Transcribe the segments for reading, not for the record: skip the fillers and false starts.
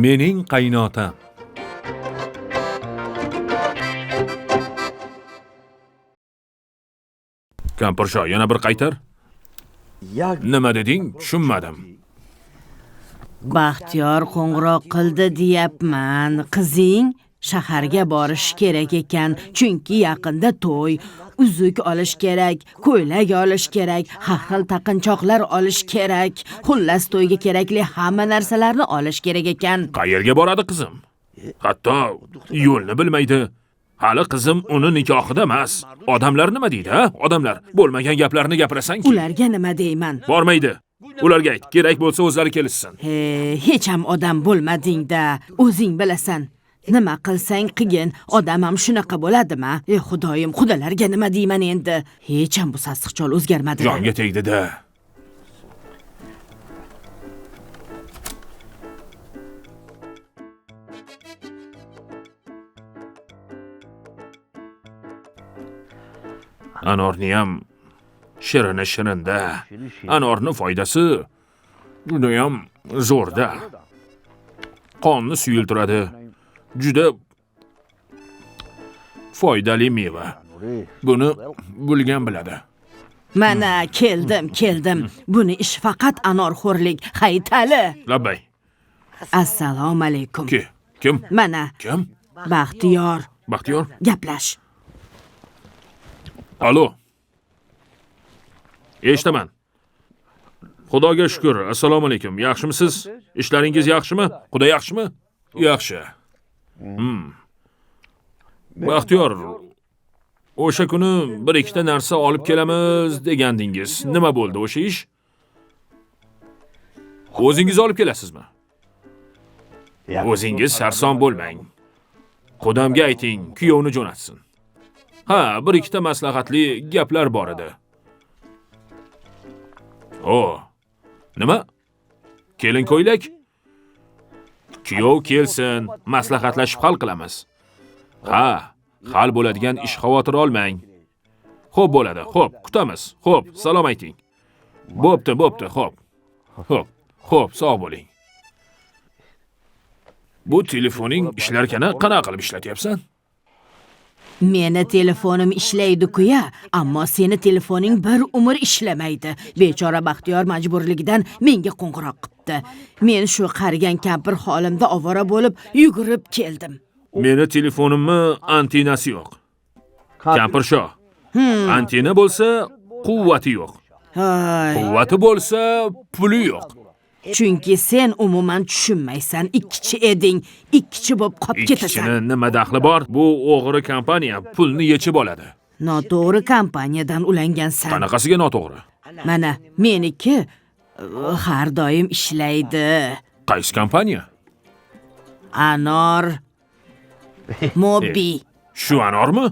Mening qaynotam. Kampirsho, yana bir qaytar. Nima deding? Tushunmadim. Baxtiyor qo'ng'iroq qildi deyapman. Qizing shaharga borish kerak ekan, chunki yaqinda to'y, uzuk olish kerak, ko'ylak olish kerak, har xil taqinchoqlar olish kerak. Xullas, to'yga kerakli hamma narsalarni olish kerak ekan. Qayerga boradi qizim? Hatto yo'lni bilmaydi. Hali qizim uni nikohida emas. Odamlar nima deydi, ha? Odamlar bo'lmagan gaplarni gapirasan-ki. Ularga nima deyman? Bormaydi. Ularga ayt, kerak bo'lsa o'zlari kelishsin. He, hech ham odam bo'lmading-da, o'zing bilasan. Nima qilsang qilgin, odam ham shunaqa bo'ladimi? Ey Xudoyim, xudolarga nima deyman endi? Hech ham bu sassiq chol o'zgarmadi. Jonga tegdi-da. Anorni ham shirini shirinda. Anorni foydasi juda ham zo'rda. Qonni suyultiradi. Juda foydali meva. Buni bilgan biladi. Mana keldim, keldim. Buni ish faqat anorxo'rlik. Haytali. Labbay. Assalomu alaykum. Kim? Mana. Kim? Baxtiyor. Baxtiyor? Gaplash. Alo. Eshitaman. Xudoga shukr. Assalomu alaykum. Yaxshimisiz? Ishlaringiz yaxshimi? Xudo yaxshimi? Yaxshi. Baxtiyor, o'sha kuni bir ikkita narsa olib kelamiz degandingiz. Nima bo'ldi o'sha ish? O'zingiz olib kelasizmi? O'zingiz sarson bo'lmang. Xudamga ayting, kuyovni jo'natsin. Ha, bir ikkita maslahatli gaplar bor edi. O, nima? Kelin ko'ylak? Kuyov kelsin, maslahatlashib hal qilamiz. Ha, hal bo'ladigan ish, xavotir olmang. Xo'p bo'ladi, xo'p, kutamiz. Xo'p, salom ayting. Bo'pti, bo'pti, xo'p. Xo'p, xo'p, sog' bo'ling. Bu telefoning ishlarkan, qanaqa qilib ishlatyapsan? Meni telefonim ishlaydi-ku-ya, ammo seni telefoning bir umr ishlamaydi. Bechora Baxtiyor majburligidan menga qo'ng'iroq qilibdi. Men shu qarigan kampir holimda ovora bo'lib yugurib keldim. Meni telefonimni antenasi yo'q. Kampirsho. Antena bo'lsa, quvvati yo'q. Quvvati bo'lsa, puli yo'q. Chunki sen umuman tushunmaysan. Ikkichi eding, ikkichi bo'lib qolib ketasan. Ikkichini nima daxli bor? Bu o'g'ri kompaniya pulni yechib oladi. Noto'g'ri kompaniyadan ulangansan. Qanaqasiga noto'g'ri? Mana meniki har doim ishlaydi. Qaysi kompaniya? Anor Mobi. Shu anormi?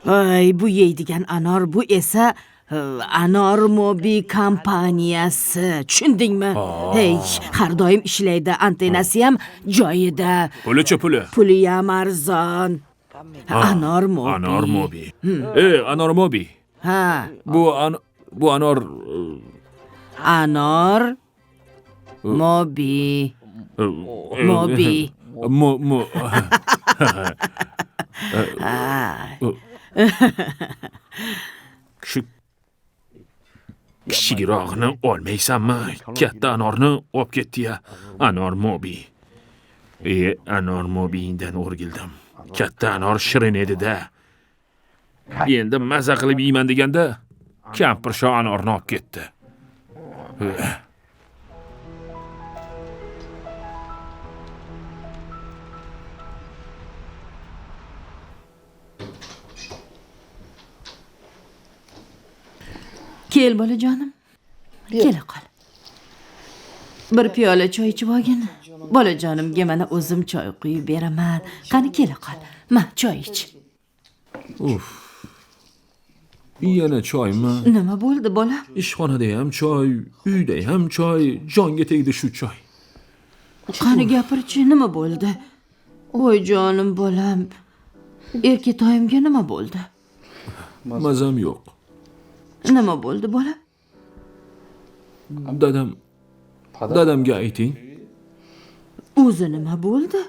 Ay, bu yeydigan anor, bu esa Anor Mobi kompaniyasi. Tushundingmi? Hey, har doim ishlaydi, antenasi ham joyida. Pulichi, puli? Puli ham arzon. Anor Mobi. Anor Mobi. Anor Mobi. Ha. Bu anor Anor Mobi. Mobi. Mo mo. Shu kichikrog'ini olmaysanmi? Katta anorni olib ketdi-ya. Anor Mobi. Anor Mobi'dan o'rgildim. Katta anor shirin edi-da. Endi maza qilib yeyman deganda kampirsho anorni olib ketdi. Kel bolajonim. Kela qol. Bir piyola choy ichib olgin. Bolajonimga mana o'zim choy quyib beraman. Qani kela qol. Ma, choy ich. Uf. Yana choymi? Nima bo'ldi bola? Ishxonada ham choy, uyda ham choy, jonga tegdi shu choy. Qani gapirchi, nima bo'ldi? Voy jonim bolam. Erkatoyimga nima bo'ldi? Mazam yo'q. Nima bo'ldi bola? Dadamga ayting. O'zi nima bo'ldi?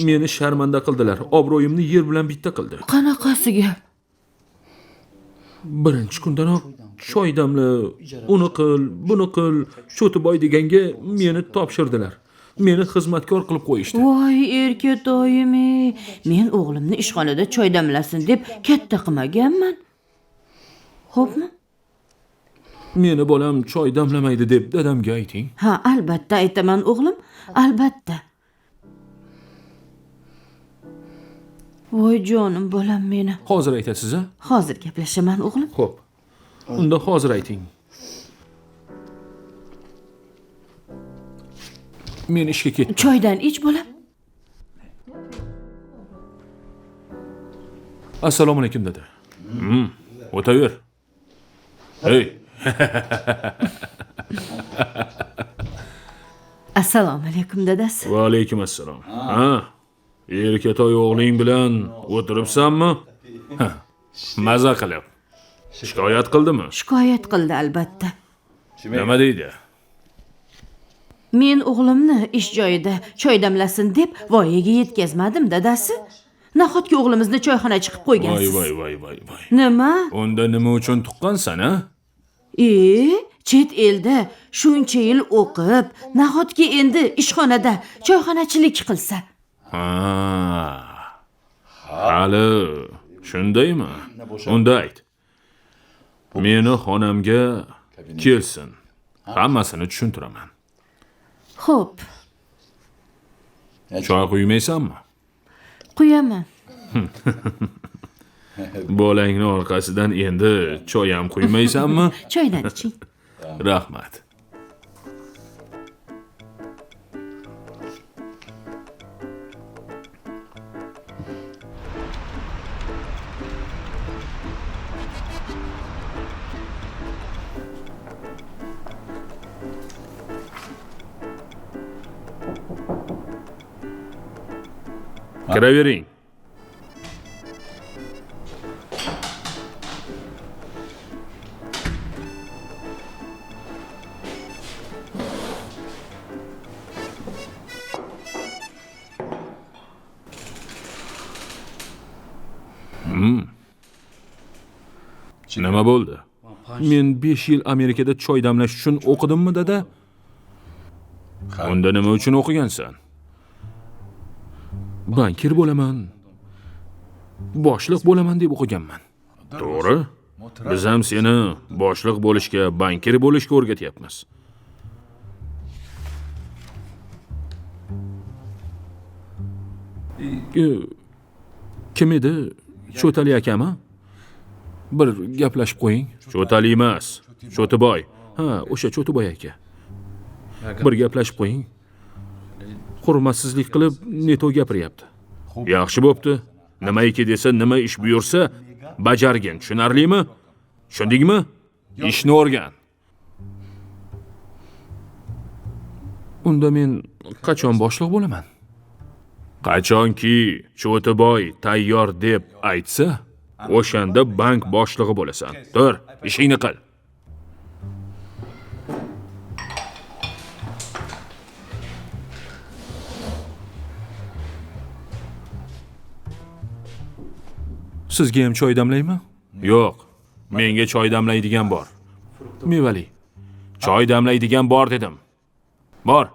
Meni sharmanda qildilar. Obro'yimni yer bilan bitta qildi. Qanaqasiga? Birinchi kundanoq choy damla, uni qil, buni qil, Cho'tiboy deganga meni topshirdilar. Meni xizmatkor qilib qo'yishdi. Voy erkatoyim, men o'g'limni ishxonada choy damlasin deb katta qilmaganman. Xo'pmi? Meni bolam choy damlamaydi deb dadamga ayting. Ha, albatta aytaman o'g'lim, albatta. Voy jonim bolam meni. Hozir aytasiz-a? Hozir gaplashaman o'g'lim. Xo'p. Unda hozir ayting. Men ishga ketdim. Choydan ich bolam. Assalomu alaykum dada. O'taver. Hey. Assalomu alaykum dadasi. Va alaykum assalom. Ha. Erkatoy o'g'ling bilan o'tiribsanmi? Ha. Maza qilib. Shikoyat qildimi? Shikoyat qildi albatta. Nima deydi? Men o'g'limni ish joyida choy damlasin deb voyaga yetkazmadim dadasi. Nahotki o'g'limizni choyxona chiqib qo'ygansiz? Voy voy voy voy. Nima? Unda nima uchun tuqqansan, a? Chet elda shuncha yil o'qib, nahotki endi ishxonada choyxonachilik qilsa? Ha. Hali shundaymi? Unda ayt. Meni xonamga kelsin. Hammasini tushuntiraman. Xo'p. Choy quymaysanmi? Quyaman. Bolangni orqasidan endi choy ham quymaysanmi? Choydan iching. Rahmat. Kiravering. Nima bo'ldi? Men 5 yil Amerikada choy damlash uchun o'qidimmi dada? Unda nima uchun o'qigansan? Bankir bo'laman, boshliq bo'laman deb o'qiganman. To'g'ri? Biz ham seni boshliq bo'lishga, bankir bo'lishga o'rgatyapmiz. Kim edi? Cho'tali akami? Bir gaplashib qo'ying. Cho'tali emas, Cho'tiboy. Ha, o'sha Cho'tiboy aka. Bir gaplashib qo'ying. Hurmatsizlik qilib neto gapiryapti. Yaxshi bo'pti. Nimaiki desa, nima ish buyursa, bajargin. Tushunarlimi? Tushundingmi? Ishni o'rgan. Unda men qachon boshliq bo'laman? Qachonki Cho'tiboy tayyor deb aytsa, o'shanda bank boshlig'i bo'lasan. Tur, ishingni qil. Sizga ham choy damlaymi? Yo'q. Menga choy damlaydigan bor. Mevali. Choy damlaydigan bor dedim. Bor.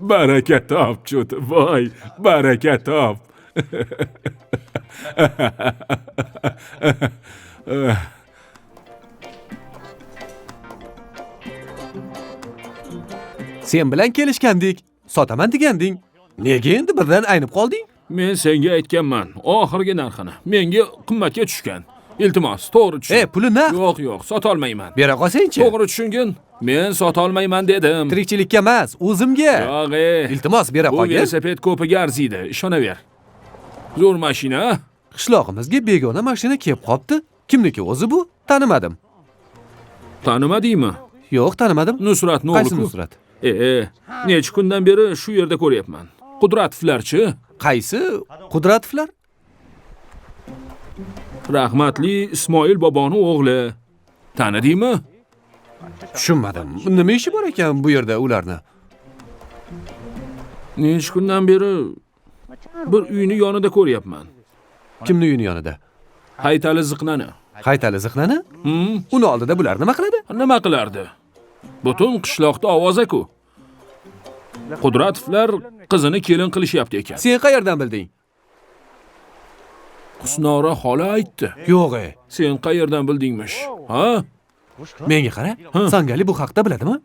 Baraka top, Cho'tiboy, baraka top. Sen bilan kelishgandik, sotaman deganding. Nega endi birdan aynib qolding? Men senga aytganman, oxirgi narxini. Menga qimmatga tushgan. Iltimos, to'g'ri tushun. Puli naqd. Yo'q, yo'q, sota olmayman. Bera qolsangchi. To'g'ri tushungin. Men sota olmayman dedim. Tirikchilikka emas, o'zimga. Yo'q, Iltimos, bera qolgin. Bu velosiped ko'piga arziydi, ishonaver. Zo'r mashina. Qishlog'imizga begona mashina kelib qopti. Kimniki o'zi bu? Tanimadim. Tanimadingmi? Yo'q, tanimadim. Nusratni o'g'li. Qaysi Nusrat? Necha kundan beri shu yerda ko'ryapman. Qudratovlarchi? Qaysi Qudratovlar? Rahmatli Ismoil boboni o'g'li. Tanidingmi? Tushunmadim. Nima ishi bor ekan bu yerda ularni? Necha kundan beri bir uyni yonida ko'ryapman. Kimni uyini yonida? Haytali Ziqnani. Haytali Ziqnani? Uni oldida bular nima qiladi? Nima qilardi? Butun qishloqda ovoza-ku. Qudratovlar qizini kelin qilishyapti ekan. Sen qayerdan bilding? Husnora xola aytdi. Yo'q. Sen qayerdan bildingmish? Ha? Menga qara. Sangali bu haqda biladimi?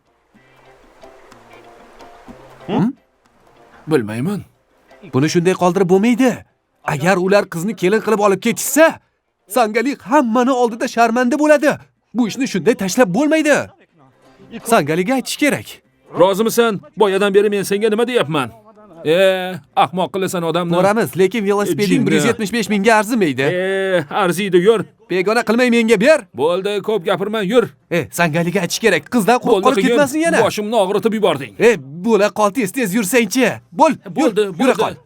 Bilmayman. Buni shunday qoldirib bo'lmaydi. Agar ular qizni kelin qilib olib ketishsa, Sangali hammani oldida sharmanda bo'ladi. Bu ishni shunday tashlab bo'lmaydi. Sangaliga aytish kerak. Rozimisan? Boyadan beri men senga nima deyapman? Ahmoq qilasan odamni. Boramiz, lekin velosipeding 175 mingga arzimaydi. Arziydi, yur. Begona qilmay menga ber. Bo'ldi, ko'p gapirma, yur. Sangaliga aytish kerak. Qizdan quruq qolib ketmasin yana. Boshimni og'ritib yubording. Bo'la qol, tez-tez yursangchi. Bo'l, bo'ldi, yura qol.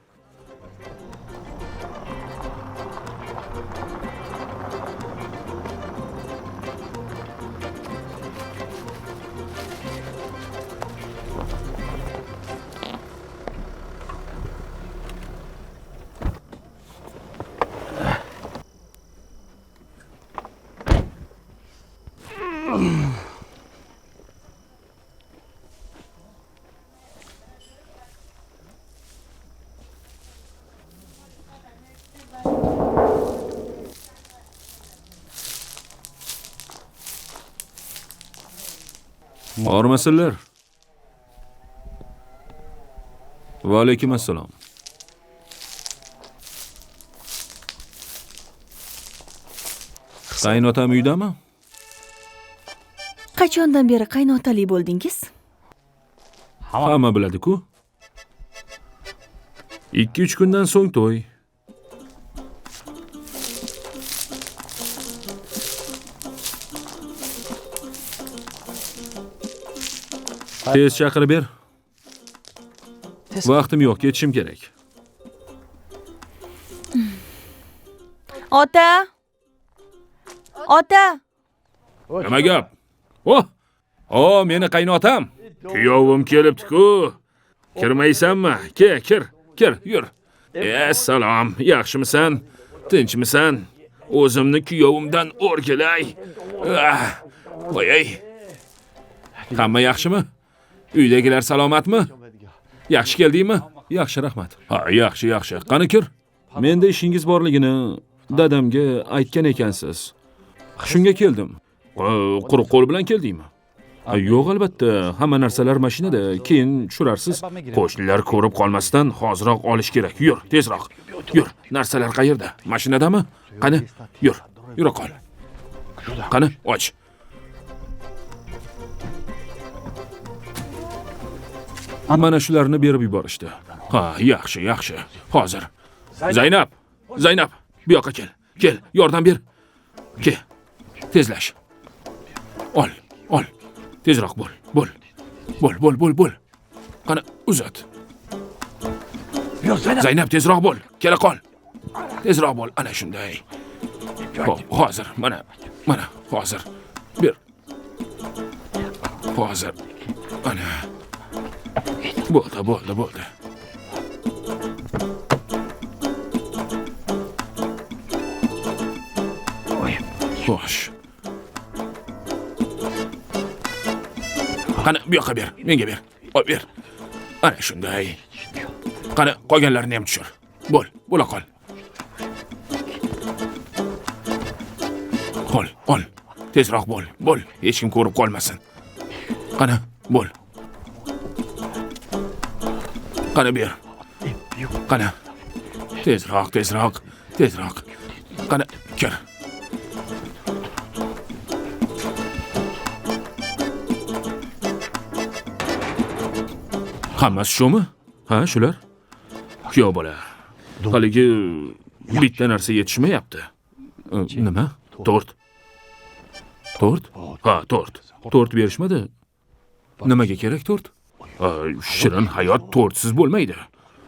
Bormasinlar. Va alaykum assalom. Qaynotam uydami? Qachondan beri qaynotali bo'ldingiz? Hamma biladi-ku. 2-3 kundan so'ng to'y. Tez chaqirib ber. Vaqtim yo'q, ketishim kerak. Ota! Ota! Nima gap? Oh! O, meni qaynotam. Kuyovim kelibdi-ku. Kirmaysanmi? Ke, kir, kir, yur. Assalom, yaxshimisan? Tinchmisan? O'zimni kuyovimdan o'rgilay. Voy-ey. Hamma yaxshimi? Uydagilar salomatmi? Yaxshi keldingmi? Yaxshi, rahmat. Ha, yaxshi, yaxshi. Qani kir. Menda ishingiz borligini dadamga aytgan ekansiz. Shunga keldim. Quruq qo'l bilan keldingmi? Yo'q, albatta. Hamma narsalar mashinada. Keyin tushirarsiz. Qo'shnilar ko'rib qolmasdan hoziroq olish kerak. Yur, tezroq. Yur. Narsalar qayerda? Mashinadami? Qani, yur. Yura qol. Qani, och. Mana shularni berib yuborishdi. Ha, yaxshi, yaxshi. Hozir. Zaynab, Zaynab, bu yoqqa kel. Kel, yordam ber. Kel. Tezlash. Ol, ol. Tezroq bo'l, bo'l. Bo'l, bo'l, bo'l, bo'l. Qani, uzat. Zaynab, tezroq bo'l. Kela qol. Tezroq bo'l, ana shunday. Xo'p, hozir, mana, mana, hozir. Ber. Hozir. Ana. Bo'ldi, bo'ldi, bo'ldi. Xo'sh. Qani, bu yoqqa ber, menga ber. Ol ber. Ana shunday. Qani, qolganlarini ham tushir. Bo'l, bo'la qol. Qol, ol. Tezroq bo'l, bo'l. Hech kim ko'rib qolmasin. Qani, bo'l. Qani ber. Qani. Tezroq, tezroq, tezroq. Qani, kir. Hammasi shumi? Ha, shular. Kuyov bola. Haligi bitta narsa yetishmayapti. Nima? Tort. Tort? Ha, tort. Tort berishmadi. Nimaga kerak tort? Shirin hayot tortsiz bo'lmaydi.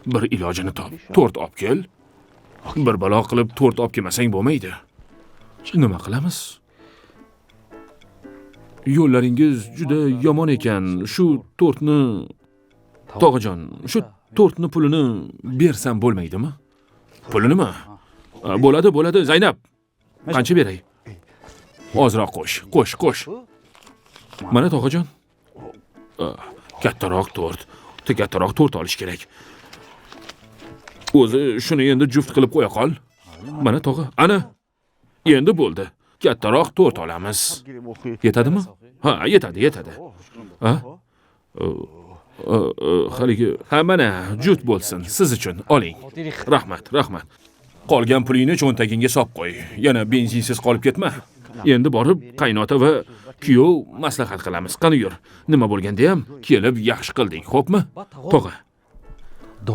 Bir ilojini top. Tort olib kel. Bir balo qilib tort olib kelmasang bo'lmaydi. Nima qilamiz? Yo'llaringiz juda yomon ekan. Shu tortni tog'ajon, shu tortni pulini bersam bo'lmaydimi? Pulinimi? Bo'ladi, bo'ladi, Zaynab. Qancha beray? Ozroq qo'sh, qo'sh, qo'sh. Mana tog'ajon. Kattaroq tort, kattaroq tort olish kerak. O'zi shuni endi juft qilib qo'ya qol. Mana tog'a, ana. Endi bo'ldi. Kattaroq tort olamiz. Yetadimi? Ha, yetadi, yetadi. Ha? Haligi, ha mana juft bo'lsin siz uchun oling. Rahmat, rahmat. Qolgan pulingni cho'ntagingga solib qo'y. Yana benzinsiz qolib ketma. Endi borib qaynota va kuyov maslahat qilamiz. Qani yur. Nima bo'lganda ham kelib yaxshi qilding, xo'pmi? Tog'a.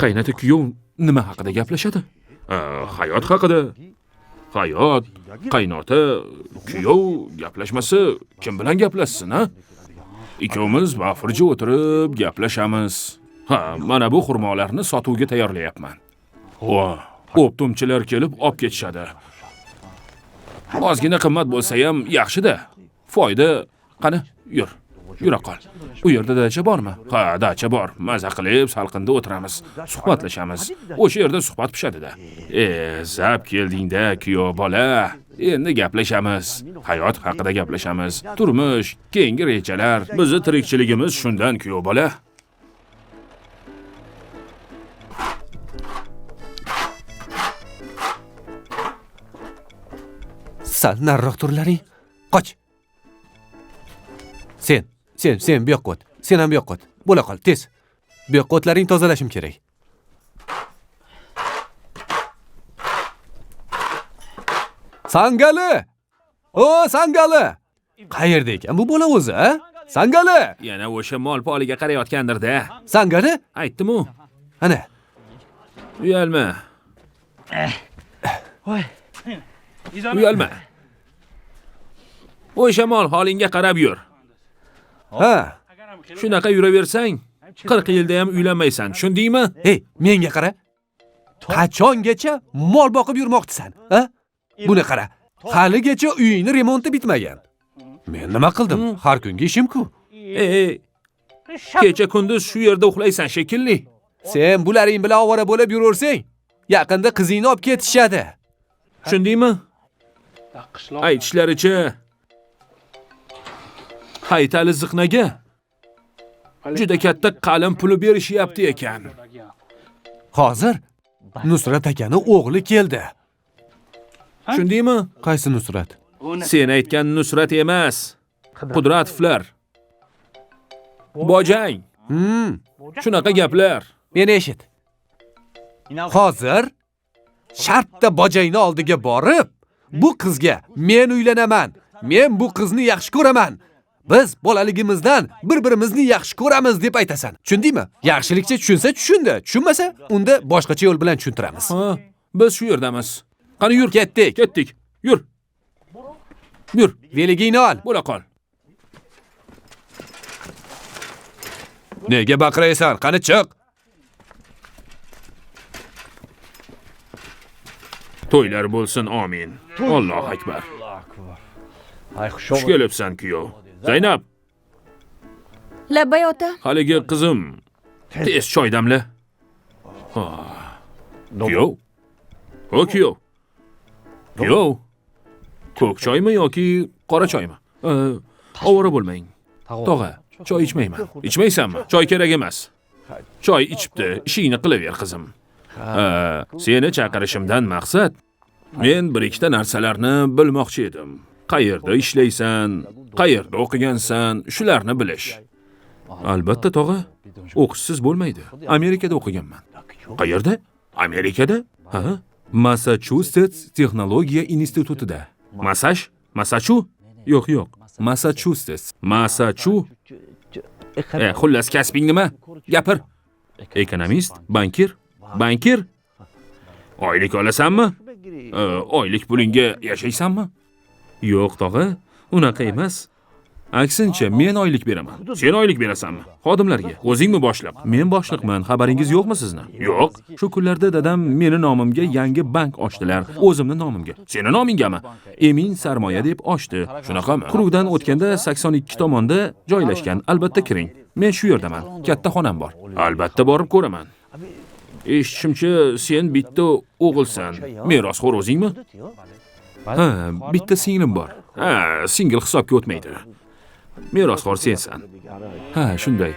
Qaynota kuyov nima haqida gaplashadi? Hayot haqida. Hayot, qaynota, kuyov gaplashmasa kim bilan gaplashsin, ha? Ikkovimiz bafurja o'tirib gaplashamiz. Ha, mana bu xurmolarni sotuvga tayyorlayapman. Va o'ptumchilar kelib olib ketishadi. Ozgina qimmat bo'lsa ham yaxshi-da. Foyda qani, yur. Yura qol. U yerda dacha bormi? Ha, dacha bor. Maza qilib salqinda o'tiramiz, suhbatlashamiz. O'sha yerda suhbat pishadi-da. Zap keldingda, kuyov bola. Endi gaplashamiz. Hayot haqida gaplashamiz. Turmush, keyingi rejalar. Bizi tirikchiligimiz shundan, kuyov bola. Sal nariroq turlaring. Qoch. Sen, sen bu yoqqa o't. Sen ham bu yoqqa o't. Bo'la qol, tez. Bu yoqqa o'tlaring tozalashim kerak. Sangali! O, Sangali! Qayerda ekan bu bola o'zi, a? Sangali! Yana o'sha mol poliga qarayotgandir-da. Sangali? Aytdim-u. Ana. Uyalma. Uyalma. O'sha mol holingga qarab yur. Ha. Shunaqa yuraversang, 40 yilda ham uylanmaysan, tushundingmi? Ey, menga qara. Qachongacha mol boqib yurmoqchisan, ha? Buni qara. Haligacha uyingni remonti bitmagan. Men nima qildim? Har kungi ishim-ku. Ey, kecha kunduz shu yerda uxlaysan shekilli. Sen bularing bilan ovora bo'lib yuraversang, yaqinda qizingni olib ketishadi. Tushundingmi? Aytishlaricha Haytali ziqnaga juda katta qalin puli berishyapti ekan. Hozir Nusrat akani o'g'li keldi. Tushundingmi? Qaysi Nusrat? Sen aytgan Nusrat emas. Qudratovlar. Bojang. Shunaqa gaplar. Meni eshit. Hozir shartta bojangni oldiga borib, bu qizga men uylanaman. Men bu qizni yaxshi ko'raman. Biz bolaligimizdan bir-birimizni yaxshi ko'ramiz deb aytasan. Tushundingmi? Yaxshilikcha tushunsa tushundi, tushunmasa unda boshqacha yo'l bilan tushuntiramiz. Ha, biz shu yerdamiz. Qani yur, ketdik. Ketdik. Yur. Yur, veligingni ol. Bo'la qol. Nega baqiraysan? Qani chiq. To'ylar bo'lsin, amin. Allohu akbar. Xush kelibsan, kuyov. Zaynab. Labbay ota. Haligi qizim, tez choy damla. Kuyov. O kuyov. Kuyov. Ko'k choymi yoki qora choymi? Ovora bo'lmang. Tog'a, choy ichmayman. Ichmaysanmi? Choy kerak emas. Choy ichibdi, ishingni qilaver qizim. Seni chaqirishimdan maqsad men bir ikkita narsalarni bilmoqchi edim. Qayerda ishlaysan, qayerda o'qigansan, shularni bilish. Albatta tog'a, o'qishsiz bo'lmaydi. Amerikada o'qiganman. Qayerda? Amerikada? Ha? Massachusetts Texnologiya institutida. Massaj? Massachu? Yo'q, yo'q. Massachusetts. Massachu. Xullas kasbing nima? Gapir. Ekonomist, bankir, bankir. Oylik olasanmi? Oylik pulingga yashaysanmi? Yo'q tog'a, unaqa emas. Aksincha, men oylik beraman. Sen oylik berasanmi? Xodimlarga. O'zingmi boshliq? Men boshliqman, xabaringiz yo'qmi sizni? Yo'q. Shu kunlarda dadam meni nomimga yangi bank ochdilar, o'zimni nomimga. Seni nomingami? Emin sarmoya deb ochdi. Shunaqami? Quruvdan o'tganda 82 tomonda joylashgan. Albatta kiring. Men shu yerdaman. Katta xonam bor. Albatta borib ko'raman. Eshitishimcha, sen bitta o'g'ilsan. Merosxo'r o'zingmi? Ha, bitta singlim bor. Ha, singil hisobga o'tmaydi. Merosxo'r sensan. Ha, shunday.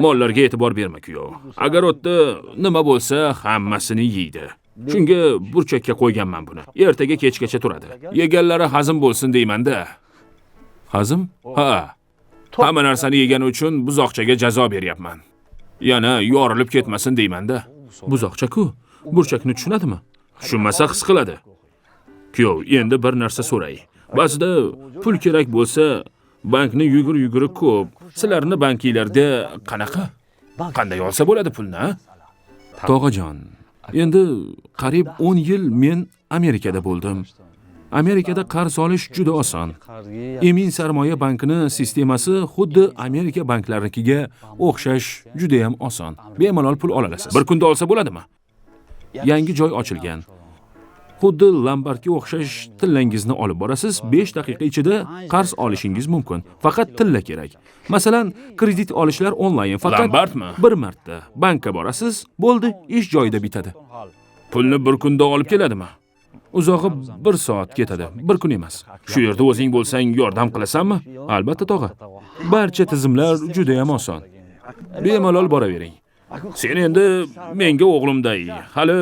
Mollarga e'tibor berma, kuyov. Agarotda nima bo'lsa, hammasini yeydi. Shunga burchakka qo'yganman buni. Ertaga kechgacha turadi. Yeganlari hazm bo'lsin deyman-da. Hazm? Ha. Hamma narsani yegani uchun buzoqchaga jazo beryapman. Yana yorilib ketmasin deyman-da. Buzoqcha-ku, burchakni tushunadimi? Tushunmasa his qiladi. Kuyov, endi bir narsa so'ray. Ba'zida pul kerak bo'lsa, bankni yugur-yuguri ko'p. Sizlarni bankinglarda qanaqa? Qanday olsa bo'ladi pulni, a? Tog'ajon, endi qariyb 10 yil men Amerikada bo'ldim. Amerikada qarz olish juda oson. Emin sarmoya bankini sistemasi xuddi Amerika banklarikiga o'xshash, juda ham oson. Bemalol pul ola olasiz. Bir kunda olsa bo'ladimi? Yangi joy ochilgan. Xuddi lombardga o'xshash tillangizni olib borasiz, 5 daqiqa ichida qarz olishingiz mumkin. Faqat tilla kerak. Masalan, kredit olishlar onlayn, faqat Lombardmi? Bir marta bankka borasiz, bo'ldi, ish joyida bitadi. Pulni bir kunda olib keladimi? Uzog'i 1 soat ketadi, bir kun emas. Shu yerda o'zing bo'lsang yordam qilasanmi? Albatta tog'a. Barcha tizimlar juda ham oson. Bemalol boravering. Sen endi menga o'g'limday, hali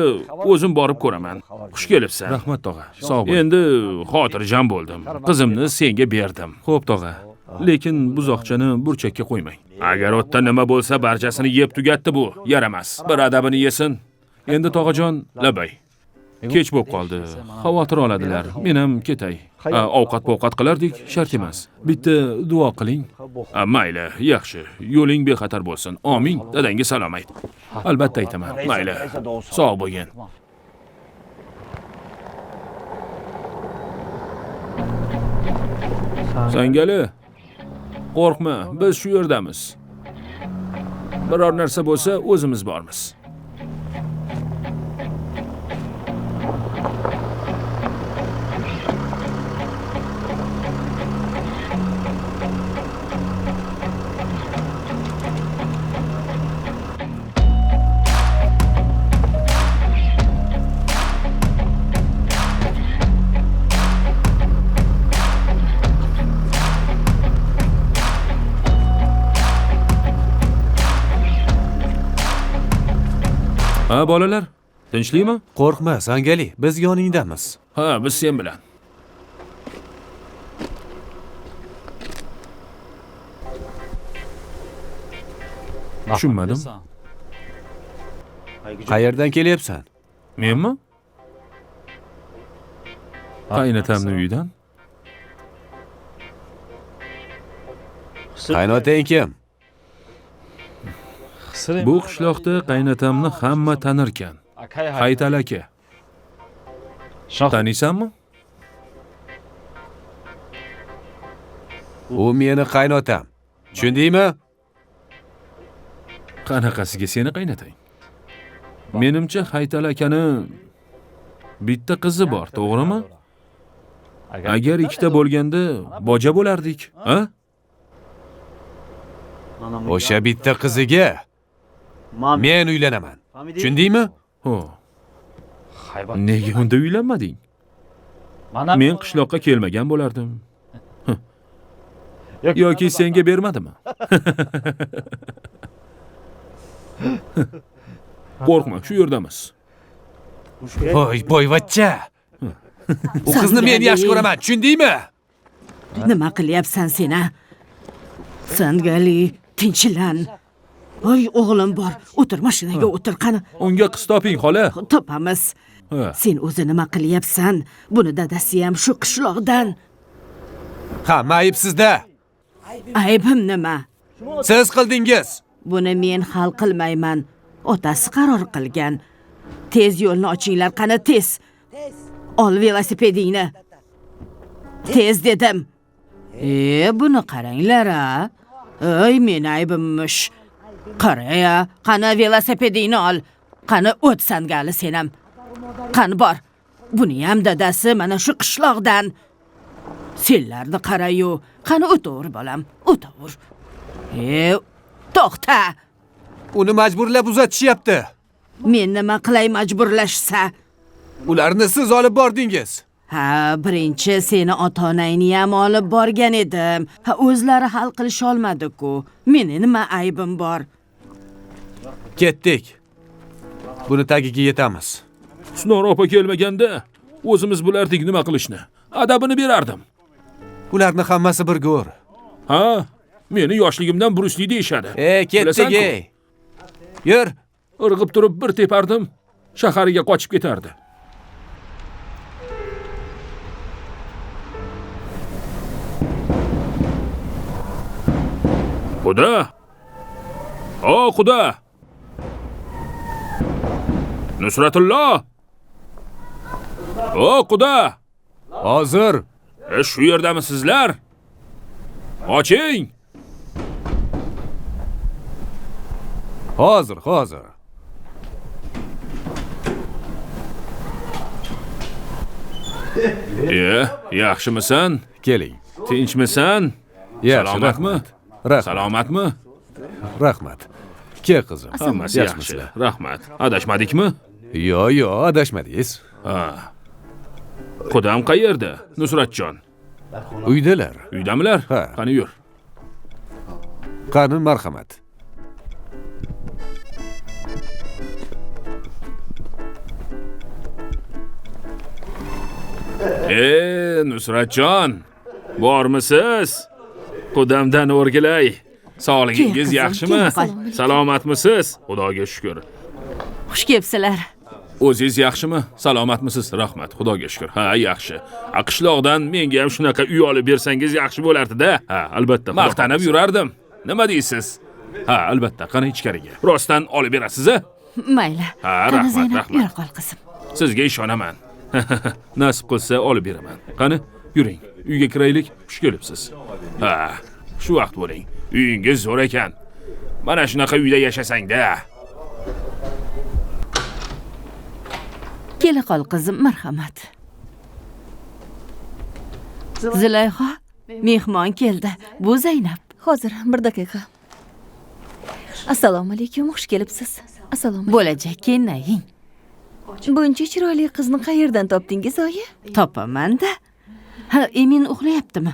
o'zim borib ko'raman. Xush kelibsan. Rahmat tog'a. Sog' bo'ling. Endi xotirjam bo'ldim. Qizimni senga berdim. Xo'p tog'a. Lekin buzoqchani burchakka qo'ymang. Agar o'tda nima bo'lsa barchasini yeb tugatdi bu. Yaramas. Bir adabini yesin. Endi tog'ajon, Labay. Kech bo'lib qoldi. Xavotir oladilar. Men ham ketay. Ovqat-povqat qilardik, shart emas. Bitta duo qiling. Mayli, yaxshi. Yo'ling bexatar bo'lsin. Amin. Dadangga salom ayt. Albatta aytaman. Mayli. Sog' bo'lgin. Sangali, qo'rqma, biz shu yerdamiz. Biror narsa bo'lsa o'zimiz bormiz. Ha, bolalar, tinchlikmi? Qo'rqma, Sangali, biz yoningdamiz. Ha, biz sen bilan. Tushunmadim. Qayerdan kelyapsan? Menmi? Qaynotamning uyidan. Qaynotang kim? Bu qishloqda qaynotamni hamma tanirkan. Haytal aka. Taniysanmi? U meni qaynotam. Tushundingmi? Qanaqasiga seni qaynotang? Menimcha Haytal akani bitta qizi bor, to'g'rimi? Agar ikkita bo'lganda boja bo'lardik, ha? O'sha bitta qiziga men uylanaman. Tushundingmi? Ho. Nega unda uylanmading? Men qishloqqa kelmagan bo'lardim. Yoki senga bermadimi? Qo'rqma, shu yerdamiz. Voy, boyvachcha. U qizni men yaxshi ko'raman, tushundingmi? Nima qilyapsan sen, a? Sangali, tinchlan. Voy, o'g'lim bor. O'tir, mashinaga o'tir, qani. Unga qiz toping, xola. Topamiz. Sen o'zi nima qilyapsan? Buni dadasi ham shu qishloqdan. Hamma ayb sizda. Aybim nima? Siz qildingiz. Buni men hal qilmayman. Otasi qaror qilgan. Tez yo'lni ochinglar, qani tez. Ol velosipedingni. Tez dedim. Buni qaranglar-a. Ey, meni aybimmish. Qara-ya, qani velosipedingni ol. Qani o't Sangali senam. Qani bor. Buni ham dadasi mana shu qishloqdan. Senlarni qarayu, qani o'taver bolam, o'taver. To'xta. Uni majburlab uzatishyapti. Men nima qilay majburlashsa? Ularni siz olib bordingiz. Ha, birinchi seni ota-onangni ham olib borgan edim. Ha, o'zlari hal qilisha olmadi-ku. Meni nima aybim bor? Ketdik. Buni tagiga yetamiz. Husnora opa kelmaganda o'zimiz bilardik nima qilishni. Adabini berardim. Ularni hammasi bir go'r. Ha, meni yoshligimdan Brus Li deyishadi. Ketdik ey. Yur. Irg'ib turib bir tepardim, shahariga qochib ketardi. Xudo! O Xudo! Nusratullo! O Xudo! Hozir. Shu yerdamisizlar? Oching! Hozir, hozir. Yaxshimisan? Keling. Tinchmisan? Salomatmi? Salomatmi? Rahmat. Kel qizim. Hammasi yaxshi. Rahmat. Adashmadikmi? Yo'q, yo'q, adashmadingiz. Ha. Qudam qayerda? Nusratjon. Uydalar. Uydamilar? Qani yur. Qani marhamat. Nusratjon, bormisiz? Qudamdan o'rgilay. Sog'ligingiz yaxshimi? Salomatmisiz? Xudoga shukr. Xush kelibsizlar. O'zingiz yaxshimi? Salomatmisiz? Rahmat, Xudoga shukr. Ha, yaxshi. Qishloqdan menga ham shunaqa uy olib bersangiz yaxshi bo'lardi-da. Ha, albatta. Maqtanib yurardim. Nima deysiz? Ha, albatta. Qani ichkariga. Rostdan olib berasiz-a? Mayli. Ha, rahmat, rahmat. Yura qol qizim. Sizga ishonaman. Nasib qilsa olib beraman. Qani, yuring. Uyga kiraylik. Xush kelibsiz. Ha, shu vaqt bo'ling. Uyingiz zo'r ekan. Mana shunaqa uyda yashasang-da. Kela qol qizim, marhamat. Zulayho, mehmon keldi. Bu Zaynab. Hozir, bir daqiqa. Assalomu alaykum, xush kelibsiz. Assalomu alaykum. Bo'lajak kelnaying. Buncha chiroyli qizni qayerdan topdingiz, oyi? Topaman-da. Ha, Emin uxlayaptimi?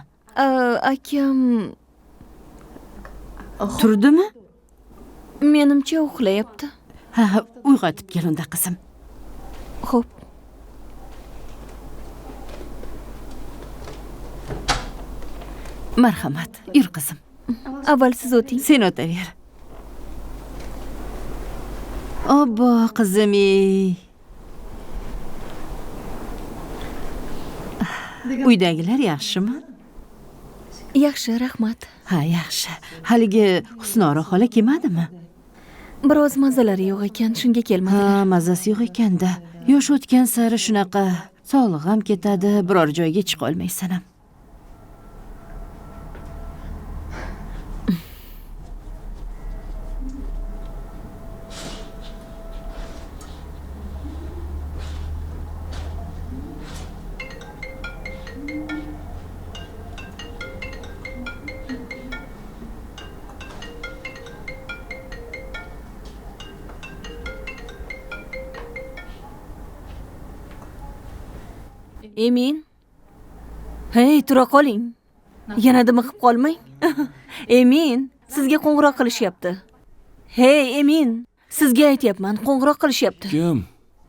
Akam turdimi? Menimcha uxlayapti. Ha, uyg'otib kel unda qizim. Xo'p. Marhamat, yur qizim. Avval siz o'ting. Sen o'taver. Obbo, qizim. Uydagilar yaxshimi? Yaxshi, rahmat. Ha, yaxshi. Haligi Husnora xola kelmadimi? Biroz mazalari yo'q ekan, shunga kelmadi. Ha, mazasi yo'q ekanda. Yosh o'tgan sari shunaqa sog'lig'im ham ketadi, biror joyga chiqa olmaysan ham. Emin. Hey, tura qoling. Yana dimiqib qolmang. Emin, sizga qo'ng'iroq qilishyapti. Hey, Emin, sizga aytyapman, qo'ng'iroq qilishyapti. Kim?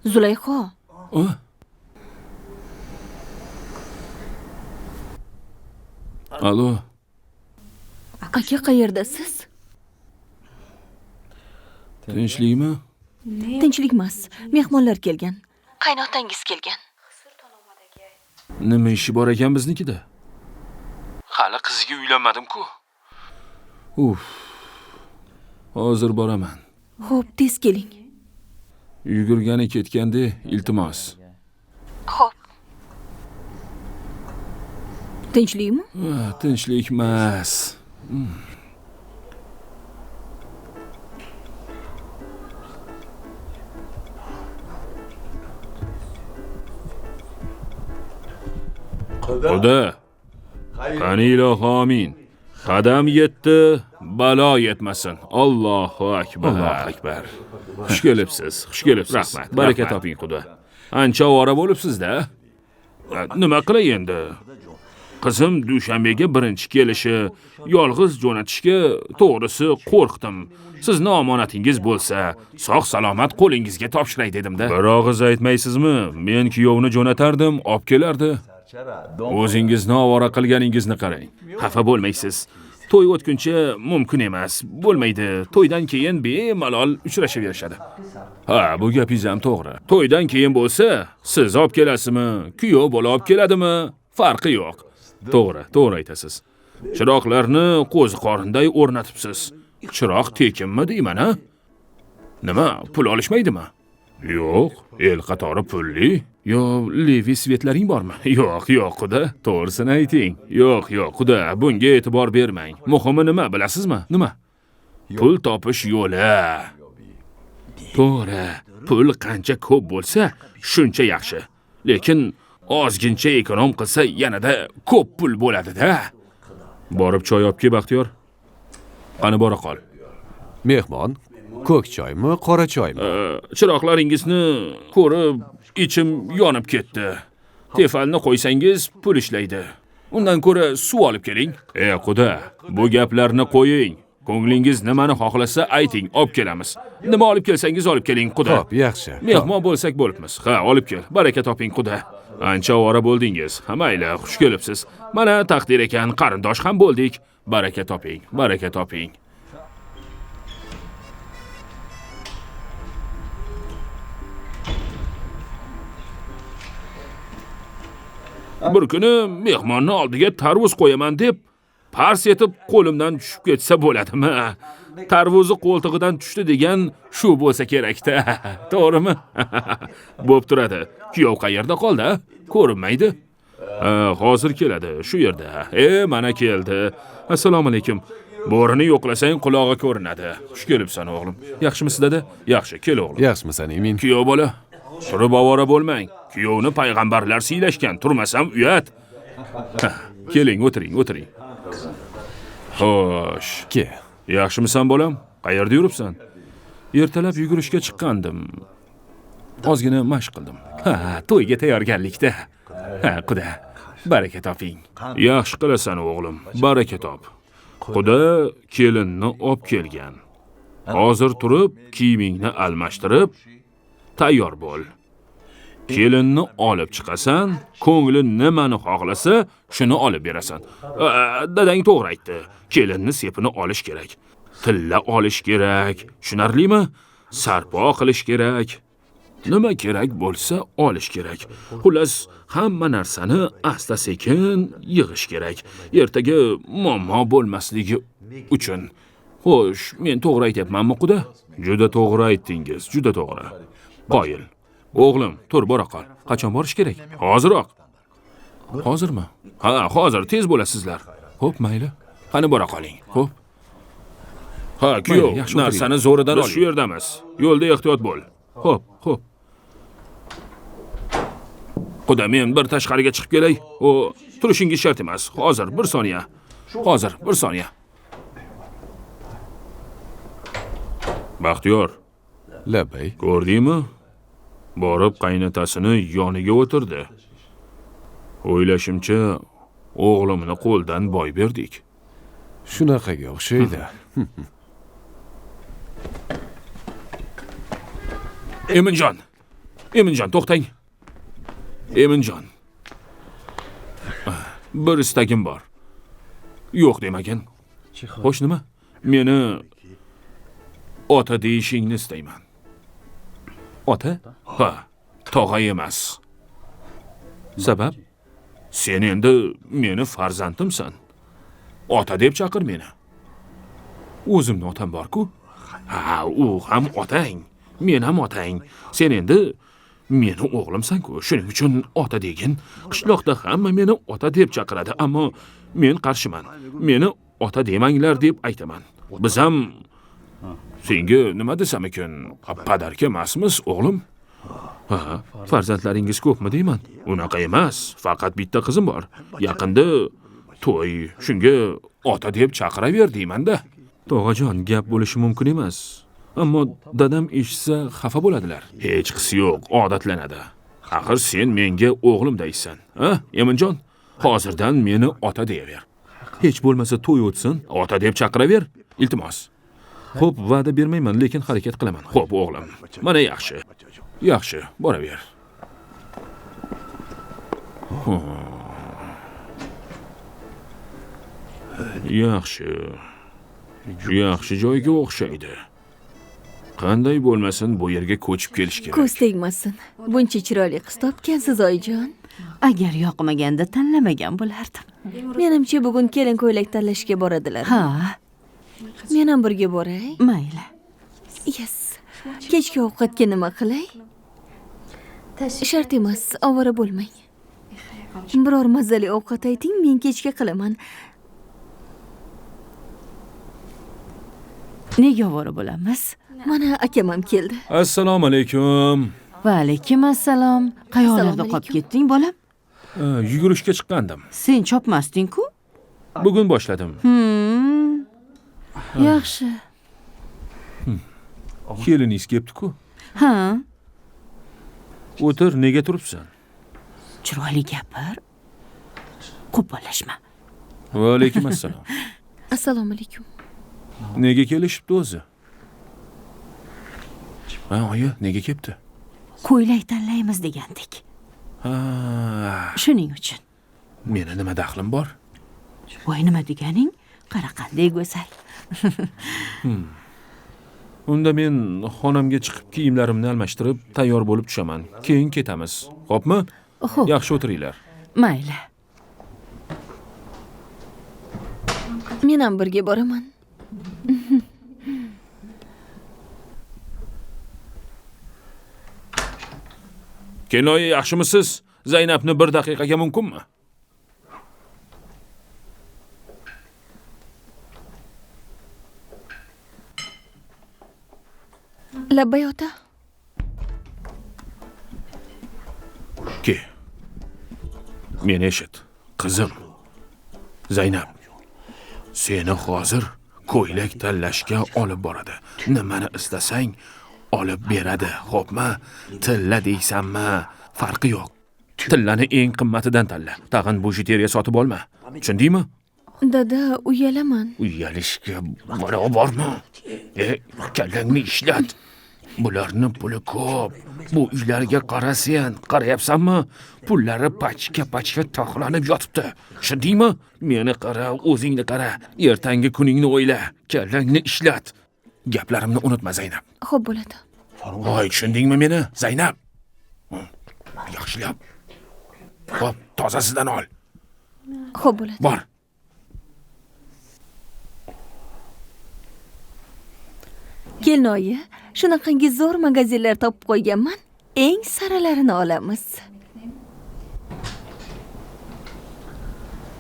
Zulayho. Alo. Aka, qayerdasiz? Tinchlikmi? Tinchlik emas. Mehmonlar kelgan. Qaynotangiz kelgan. Nima ishi bor ekan biznikida? Hali qizga uylanmadim-ku. Uf. Hozir boraman. Xo'p, tez keling. Yugurgani ketganda iltimos. Xo'p. Tinchlikmi? Tinchlik emas. Xudo, qani ilohi amin. Qadam yetdi, balo yetmasin. Allohu akbar. Allohu akbar. Xush kelibsiz, xush kelibsiz. Rahmat. Baraka toping, Xudo. Ancha ovora bo'libsiz-da. Nima qilay endi? Qizim Dushanbega birinchi kelishi, yolg'iz jo'natishga to'g'risi qo'rqdim. Sizni omonatingiz bo'lsa, sog' salomat qo'lingizga topshiray dedim-da. Bir og'iz aytmaysizmi? Men kuyovni jo'natardim, olib kelardi. O'zingizni ovora qilganingizni qarang. Xafa bo'lmaysiz. To'y o'tguncha mumkin emas, bo'lmaydi. To'ydan keyin bemalol uchrashaverishadi. Ha, bu gapingiz ham to'g'ri. To'ydan keyin bo'lsa, siz olib kelasizmi, kuyov bola olib keladimi, farqi yo'q. To'g'ri, to'g'ri aytasiz. Chiroqlarni qo'zi qorinday o'rnatibsiz. Chiroq tekinmi deyman, ha? Nima, pul olishmaydimi? Yo'q, el qatori pulli. Yo, Levi svetlaring bormi? Yo'q, yo'q, xuda, to'g'risini ayting. Yo'q, yo'q, xuda, bunga e'tibor bermang. Muhimi nima, bilasizmi? Nima? Pul topish yo'li. To'g'ri, pul qancha ko'p bo'lsa, shuncha yaxshi. Lekin ozgincha ekonom qilsa, yanada ko'p pul bo'ladi-da. Borib choy olib kel, Baxtiyor. Qani bora qol. Mehmon, ko'k choymi, qora choymi? Chiroqlaringizni ko'rib ichim yonib ketdi. Tefalni qo'ysangiz pul ishlaydi. Undan ko'ra suv olib keling. Xudo, bu gaplarni qo'ying. Ko'nglingiz nimani xohlasa ayting, olib kelamiz. Nima olib kelsangiz olib keling, xudo. Xo'p, yaxshi. Mehmon bo'lsak bo'libmiz. Ha, olib kel. Baraka toping, xudo. Ancha ovora bo'ldingiz. Ha, mayli, xush kelibsiz. Mana taqdir ekan, qarindosh ham bo'ldik. Baraka toping, baraka toping. Bir kuni mehmonni oldiga tarvuz qo'yaman deb pars etib qo'limdan tushib ketsa bo'ladimi? Tarvuzi qo'ltig'idan tushdi degan shu bo'lsa kerakda. To'g'rimi? Bo'p turadi. Kuyov qayerda qoldi? Ko'rinmaydi. Hozir keladi, shu yerda. Mana keldi. Assalomu alaykum. Bo'rini yo'qlasang qulog'i ko'rinadi. Xush kelibsan o'g'lim. Yaxshimisiz dada? Yaxshi, kel o'g'lim. Yaxshimisan, Emin? Kuyov bola, turib ovora bo'lmang. Kuyovni payg'ambarlar siylashgan, turmasam uyat. Keling, o'tiring, o'tiring. Xo'sh. Ke. Yaxshimisan bolam? Qayerda yuribsan? Ertalab yugurishga chiqqandim. Ozgina mashq qildim. Ha, to'yga tayyorgarlikda. Ha, Xudo, baraka toping. Yaxshi qilasan o'g'lim, baraka top. Xudo kelinni olib kelgan. Hozir turib, kiyimingni almashtirib, tayyor bo'l. Kelinni olib chiqasan, ko'ngli nimani xohlasa, shuni olib berasan. Dadang to'g'ri aytdi. Kelinni sepini olish kerak. Tilla olish kerak. Tushunarlimi? Sarpo qilish kerak. Nima kerak bo'lsa olish kerak. Xullas, hamma narsani asta-sekin yig'ish kerak. Ertaga muammo bo'lmasligi uchun. Xo'sh, men to'g'ri aytyapmanmi, quda? Juda to'g'ri aytdingiz, juda to'g'ri. Qoyil. O'g'lim, tur bora qol. Qachon borish kerak? Hoziroq. Hozirmi? Ha, hozir tez bo'lasizlar. Xo'p, mayli. Qani bora qoling. Xo'p. Ha, kuyov, narsani zo'ridan oling. Biz shu yerdamiz. Yo'lda ehtiyot bo'l. Xo'p, xo'p. Xudo, men bir tashqariga chiqib kelay. O, turishingiz shart emas. Hozir bir soniya. Hozir bir soniya. Baxtiyor. Labay. Ko'rdingmi? Borib qaynotasini yoniga o'tirdi. O'ylashimcha, o'g'limni qo'ldan boy berdik. Shunaqaga o'xshaydi. Eminjon. Eminjon, to'xtang. Eminjon. Bir istagim bor. Yo'q demagin. Xo'sh, nima? Meni ota deyishingni istayman. Ota? Ha, tog'a emas. Sabab? Sen endi meni farzandimsan. Ota deb chaqir meni. O'zimni otam bor-ku. Ha, u ham otang, men ham otang. Sen endi Meni o'g'limsan-ku, shuning uchun ota degin. Qishloqda hamma meni ota deb chaqiradi, ammo men qarshiman. Meni ota demanglar deb aytaman. Biz ham senga nima desam ekan, padarka emasmiz, o'g'lim. Ha, farzandlaringiz ko'pmi deyman. Unaqa emas, faqat bitta qizim bor. Yaqinda to'y, shunga ota deb chaqiraver deyman-da. Tog'ajon, gap bo'lishi mumkin emas. Ammo dadam eshitsa xafa bo'ladilar. Hech qisi yo'q, odatlanadi. Axir sen menga o'g'lim deysan, ha, Eminjon? Hozirdan meni ota deyaver. Hech bo'lmasa to'y o'tsin, ota deb chaqiraver, iltimos. Xo'p, va'da bermayman, lekin harakat qilaman. Xo'p, o'g'lim. Mana yaxshi. Yaxshi, boraver. Yaxshi. Yaxshi joyga o'xshaydi. Qanday bo'lmasin, bu yerga ko'chib kelish kerak. Ko'z tegmasin. Buncha chiroyli qiz topgansiz, oyijon. Agar yoqmaganda tanlamagan bo'lardim. Menimcha bugun kelin ko'ylak tanlashga boradilar. Ha. Men ham birga boray. Mayli. Yes. Kechki ovqatga nima qilay? Shart emas, ovora bo'lmang. Biror mazali ovqat ayting, men kechga qilaman. Nega ovora bo'lamiz? Mana akam ham keldi. Assalomu alaykum. Va alaykum assalom. Qayoqlarda qolib ketding, bolam? Yugurishga chiqqandim. Sen chopmasding-ku? Bugun boshladim. Yaxshi. Keliningiz kelibdi-ku. Ha. O'tir, nega turibsan? Chiroyli gapir. Qo'pollashma. Va alaykum assalom. Assalomu alaykum. Nega kelishibdi o'zi? Ha, oyi, nega kelibdi? Ko'ylak tanlaymiz degandik. Ha. Shuning uchun. Meni nima daxlim bor? Voy, nima deganing? Qara qanday go'zal. Unda men xonamga chiqib kiyimlarimni almashtirib, tayyor bo'lib tushaman. Keyin ketamiz. Xo'pmi? Xo'p. Yaxshi o'tiringlar. Mayli. Men ham birga boraman. Kelinoyi, yaxshimisiz? Zaynabni bir daqiqaga mumkinmi? Labbay ota. Ke. Meni eshit, qizim. Zaynab, seni hozir ko'ylak tanlashga olib boradi. Nimani istasang olib beradi, xo'pmi? Tilla deysanmi, farqi yo'q. Tillani eng qimmatidan tanla. Tag'in bujiteriya sotib olma. Tushundingmi? Dada, uyalaman. Uyalishga barobarmi? Kallangni ishlat. Bularni puli ko'p. Bu uylarga qara sen, qarayapsanmi? Pullari pachka-pachka to'xlanib yotibdi. Tushundingmi? Meni qara, o'zingni qara. Ertangi kuningni o'yla, kallangni ishlat. Gaplarimni unutma, Zaynab. Xo'p bo'ladi. Voy, tushundingmi meni, Zaynab? Yaxshilab. Xo'p, tozasidan ol. Xo'p bo'ladi. Bor. Kelinoyi, shunaqangi zo'r magazinlar topib qo'yganman. Eng saralarini olamiz.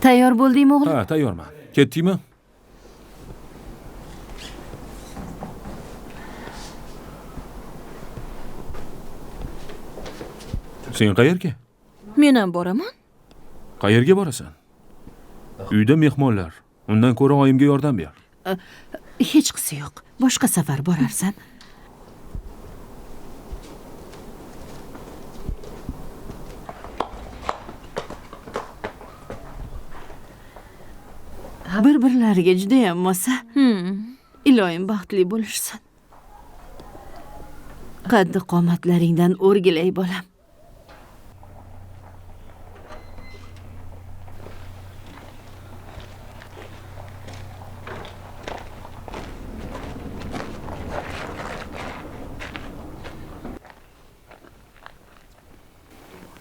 Tayyor bo'ldingmi, o'g'lim? Ha, tayyorman. Ketdingmi? Sen qayerga? Men ham boraman. Qayerga borasan? Uyda mehmonlar. Undan ko'ra oyimga yordam ber. Hech qisi yo'q. Boshqa safar borarsan. Bir-birlariga juda ham mosa. Iloyim baxtli bo'lishsin. Qaddi qomatlaringdan o'rgilay bolam.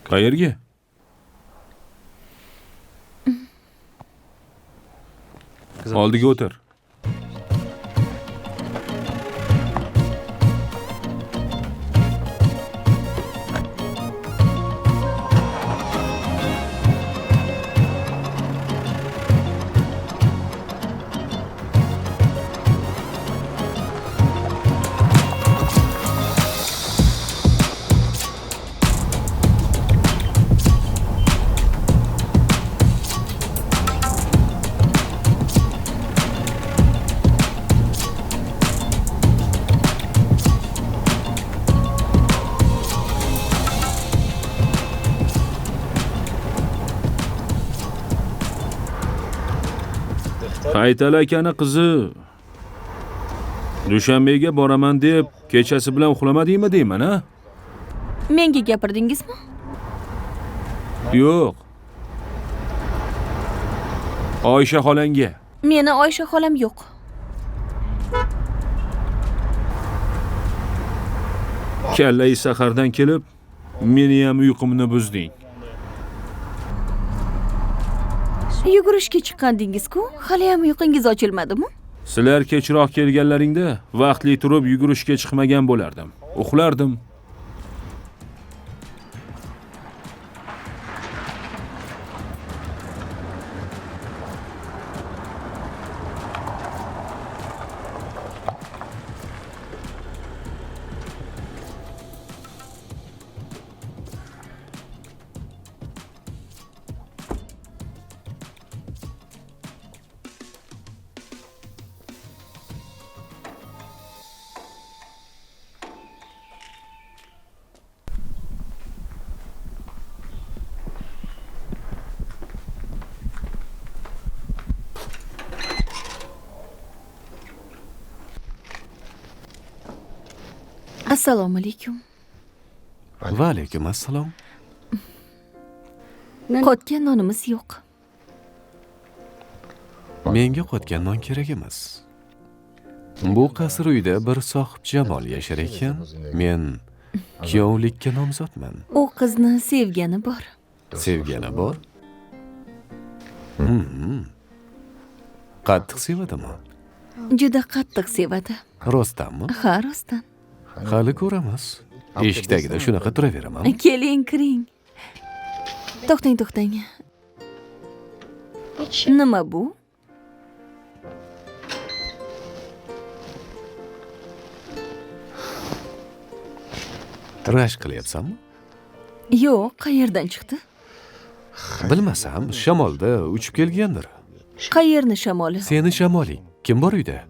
Qayerga? Oldiga o'tir. Haytal akani qizi Dushanbega boraman deb kechasi bilan uxlamadingmi deyman, ha? Menga gapirdingizmi? Yo'q. Oysha xolangga. Meni Oysha xolam yo'q. Kallai sahardan kelib, meni ham uyqumni buzding. Yugurishga chiqqandingiz-ku, hali ham uyqungiz ochilmadimi? Sizlar kechroq kelganlaringda vaqtli turib yugurishga chiqmagan bo'lardim. Uxlardim. Assalomu alaykum. Va alaykum assalom. Qotgan nonimiz yo'q. Menga qotgan non kerak emas. Bu qasr uyda bir sohibjamol yashar ekan. Men kuyovlikka nomzodman. U qizni sevgani bor. Sevgani bor? Qattiq sevadimi? Juda qattiq sevadi. Rostdanmi? Ha, rostdan. Hali ko'ramiz. Eshik tagida shunaqa turaveraman. Keling, kiring. To'xtang, to'xtang. Nima bu? Rashk qilyapsanmi? Yo'q, qayerdan chiqdi? Bilmasam, shamolda uchib kelgandir. Qayerni shamoli? Seni shamoling. Kim bor uyda?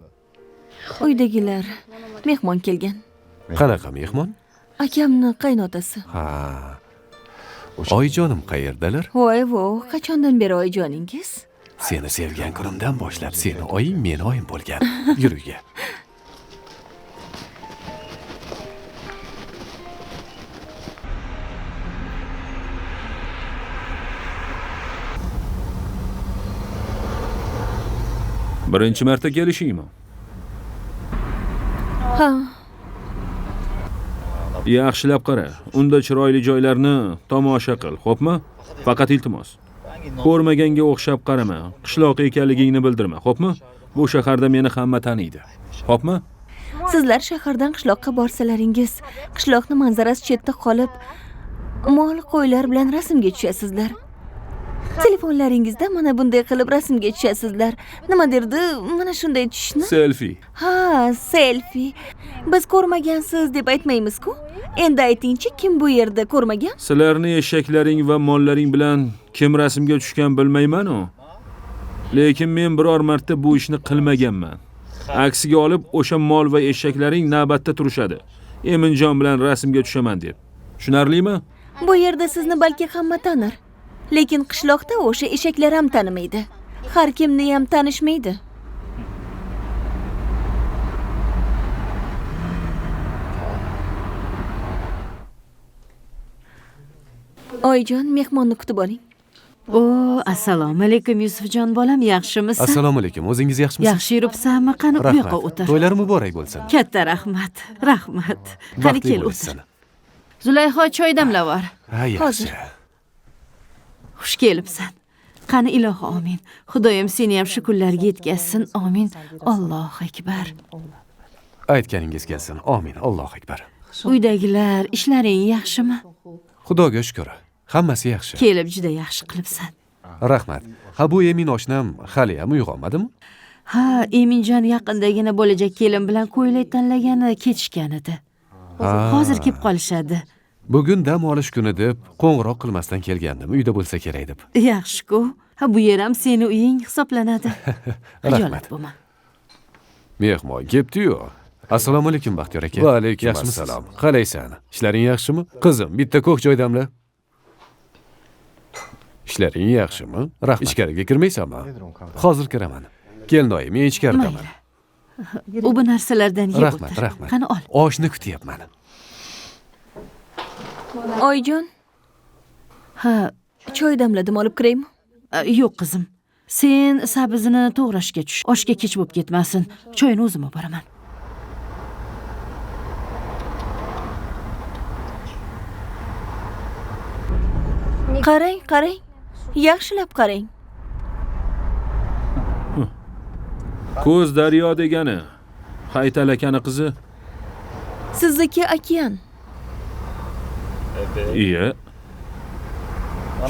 Uydagilar. Mehmon kelgan. Qanaqa mehmon? Akamni qaynotasi. Ha. Oyijonim qayerdalar? Voy vo, qachondan beri oyijoningiz? Seni sevgan kunimdan boshlab seni oying meni oyim bo'lgan. Yur uyga. Birinchi marta kelishingmi? Ha. Yaxshilab qara. Unda chiroyli joylarni tomosha qil, xo'pmi? Faqat iltimos. Ko'rmaganga o'xshab qarama. Qishloq ekanligingni bildirma, xo'pmi? Bu shaharda meni hamma taniydi. Xo'pmi? Sizlar shahardan qishloqqa borsalaringiz, qishloqni manzarasi chetda qolib, mol qo'ylar bilan rasmga tushasizlar. Telefonlaringizda mana bunday qilib rasmga tushasizlar. Nima derdi? Mana shunday tushishni? Selfie. Ha, selfie. Biz ko'rmagansiz deb aytmaymiz-ku. Endi aytingchi, kim bu yerda ko'rmagan? Sizlarni eshaklaring va mollaring bilan kim rasmga tushgan bilmayman-u. Lekin men biror marta bu ishni qilmaganman. Aksiga olib, o'sha mol va eshaklaring navbatda turishadi. Eminjon bilan rasmga tushaman deb. Tushunarlimi? Bu yerda sizni balki hamma tanir. Lekin qishloqda o'sha eshaklar ham tanimaydi. Har kimni ham tanishmaydi. Oyijon, mehmonni kutib oling. O, assalomu alaykum Yusufjon bolam, yaxshimisan? Assalomu alaykum. O'zingiz yaxshimisiz? Yaxshi yuribsanmi? Qani bu yoqqa o'tir. To'ylar muborak bo'lsin. Katta rahmat. Rahmat. Qani kel o'tir. Zulayho, choy damlab bor. Ha, yaxshi. Xush kelibsan. Qani ilohi amin. Xudoyim seni ham shu kunlarga yetkazsin. Amin. Allohu akbar. Aytganingiz kelsin. Amin. Allohu akbar. Uydagilar, ishlaring yaxshimi? Xudoga shukr. Hammasi yaxshi. Kelib juda yaxshi qilibsan. Rahmat. Ha, bu Emin oshnam hali ham uyg'onmadimi? Ha, Eminjon yaqindagina bo'lajak kelin bilan ko'ylak tanlagani ketishgan edi. Hozir kelib qolishadi. Bugun dam olish kuni deb qo'ng'iroq qilmasdan kelgandim. Uyda bo'lsa kerak deb. Yaxshi-ku. Ha, bu yer ham seni uying hisoblanadi. Rahmat. Bo'lma. Mehmon kelibdi-yu. Assalomu alaykum Baxtiyor aka. Va alaykum assalom. Qalaysan? Ishlaring yaxshimi? Qizim, bitta ko'k choy damla. Ishlaring yaxshimi? Rahmat. Ichkariga kirmaysanmi? Hozir kiraman. Kelinoyi, men ichkaridaman. U bu narsalardan yeb o'tir. Rahmat, rahmat. Qani ol. Oshni kutyapman. Oyijon, Ha, choy damladim, olib kiraymi? Yo'q qizim. Sen sabzini to'g'rashga tush. Oshga kech bo'lib ketmasin. Choyni o'zim olib boraman. Qarang, qarang. Yaxshilab qarang. Ko'z daryo degani. Haytal akani qizi. Sizniki okean. Iya.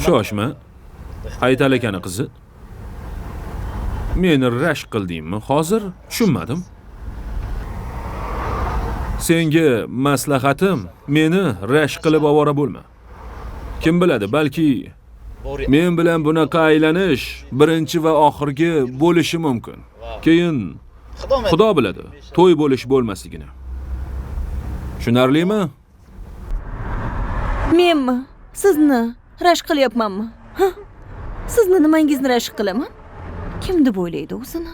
Shoshma. Haytal akani qizi. Meni rashk qildingmi? Hozir tushunmadim. Senga maslahatim, meni rashk qilib ovora bo'lma. Kim biladi, balki men bilan bunaqa aylanish birinchi va oxirgi bo'lishi mumkin. Keyin Xudo biladi, to'y bo'lish bo'lmasligini. Tushunarlimi? Menmi? Sizni rashk qilyapmanmi? Ha? Sizni nimangizni rashk qilaman? Kim deb o'ylaydi o'zini?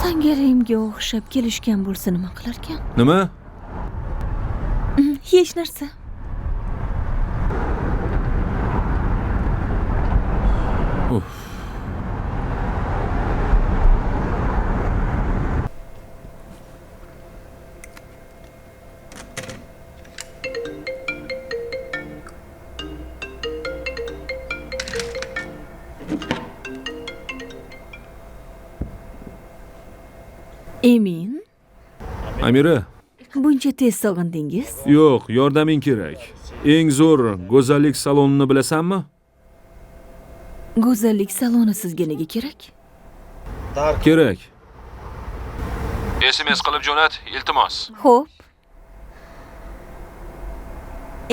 Sangarimga o'xshab kelishgan bo'lsa nima qilarkan? Nima? Hech narsa. Uf. Emin? Amira. Buncha tez sog'indingiz? Yo'q, yordaming kerak. Eng zo'r go'zallik salonini bilasanmi? Go'zallik saloni sizga nega kerak? Kerak. SMS qilib jo'nat, iltimos. Xo'p.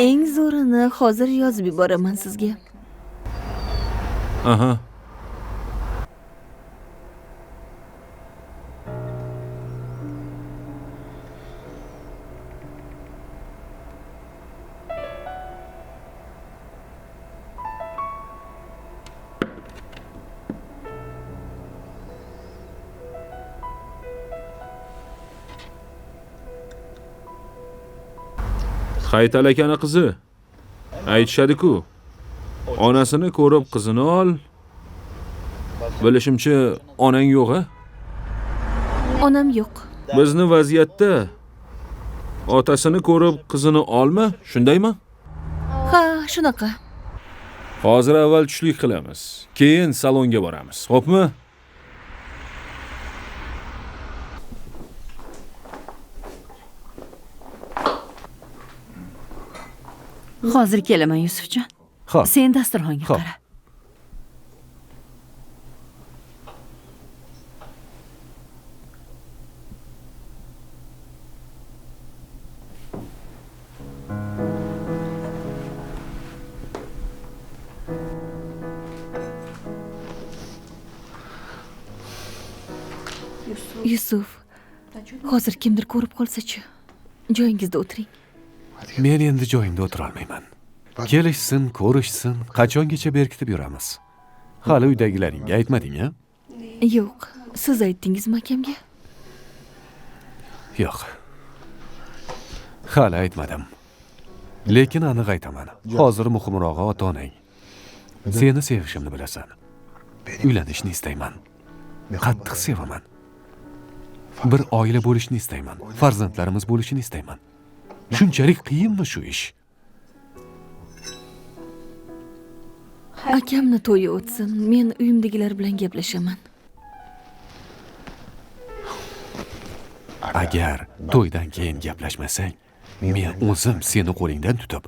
Eng zo'rini hozir yozib yuboraman sizga. Aha. Haytal akani qizi. Aytishadi-ku. Onasini ko'rib qizini ol. Bilishimcha, onang yo'q-a? Onam yo'q. Bizni vaziyatda otasini ko'rib qizini olma, shundaymi? Ha, shunaqa. Hozir avval tushlik qilamiz, keyin salonga boramiz. Xo'pmi? Hozir kelaman Yusufjon. Xo'p. Sen dasturxonga qara. Yusuf, hozir kimdir ko'rib qolsa-chi? Joyingizda o'tiring. Men endi joyimda o'tira olmayman. Kelishsin, ko'rishsin, qachongacha berkitib yuramiz? Hali uydagilaringga aytmading-a? Yo'q, siz aytdingizmi akamga? Yo'q. Hali aytmadim. Lekin aniq aytaman. Hozir muhimrog'i ota-onang. Seni sevishimni bilasan. Uylanishni istayman. Qattiq sevaman. Bir oila bo'lishni istayman. Farzandlarimiz bo'lishini istayman. Shunchalik qiyinmi shu ish? Akamni to'yi o'tsin, men uyimdagilar bilan gaplashaman. Agar to'ydan keyin gaplashmasang, men o'zim seni qo'lingdan tutib,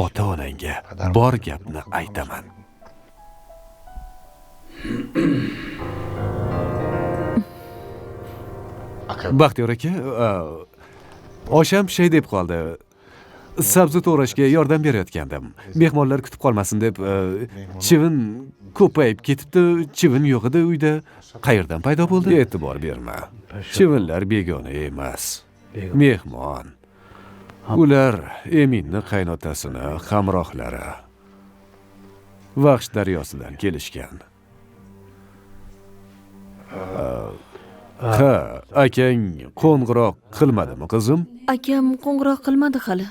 ota-onangga bor gapni aytaman. Baxtiyor aka, osham shay deb qoldi. Sabzi to'g'rashga yordam berayotgandim. Mehmonlar kutib qolmasin deb chivin ko'payib ketibdi, chivin yo'q edi uyda. Qayerdan paydo bo'ldi? E'tibor berma. Chivinlar begona emas. Mehmon. Ular Eminni qaynotasini hamrohlari. Vaxsh daryosidan kelishgan. Ha, akang qo'ng'iroq qilmadimi qizim? Akam qo'ng'iroq qilmadi hali.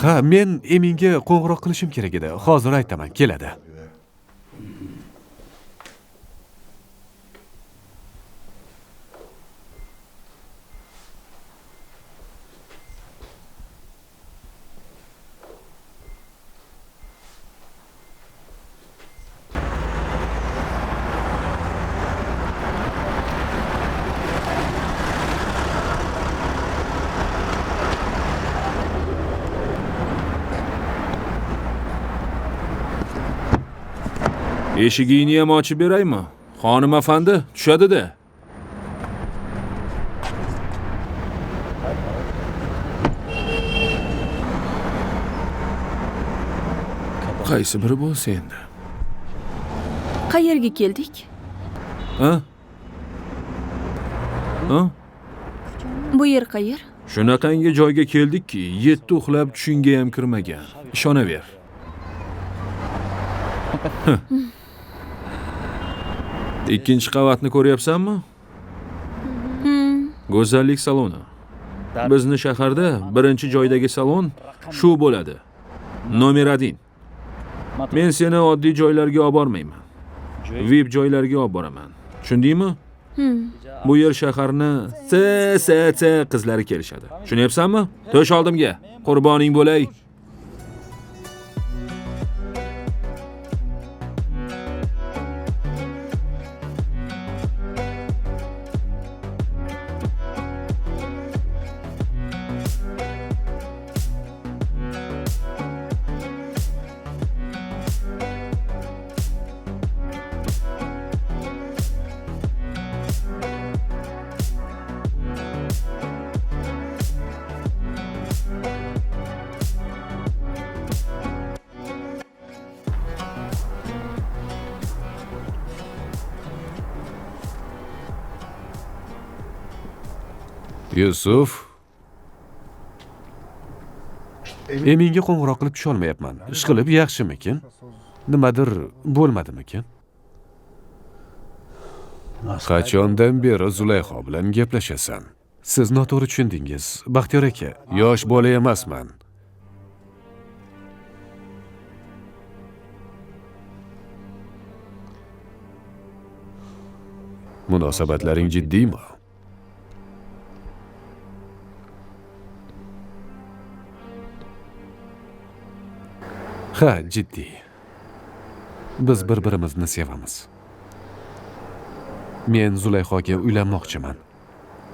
Ha, men Eminga qo'ng'iroq qilishim kerak edi. Hozir aytaman, keladi. Eshigingni ham ochib beraymi? Xonim afandi, tushadi-da. Qaysi biri bo'lsa endi? Qayerga keldik? Ha? Ha? Bu yer qayer? Shunaqangi joyga keldikki, 7 uxlab tushingga ham kirmagan. Ishonaver. Ikkinchi qavatni ko'ryapsanmi? Go'zallik saloni. Bizni shaharda birinchi joydagi salon shu bo'ladi. Nomer 1. Men seni oddiy joylarga olib bormayman. VIP joylarga olib boraman. Tushundingmi? Bu yer shaharni C S C qizlari kelishadi. Tushunyapsanmi? To'sh oldimga. Qurboning bo'lay. Yusuf, Eminga qo'ng'iroq qilib tusholmayapman. Ishqilib yaxshimikin? Nimadir bo'lmadimikin? Qachondan beri Zulayho bilan gaplashasan? Siz noto'g'ri tushundingiz, Baxtiyor aka. Yosh bola emasman. Munosabatlaring jiddiymi? Ha, jiddiy. Biz bir-birimizni sevamiz. Men Zulayhoga uylanmoqchiman.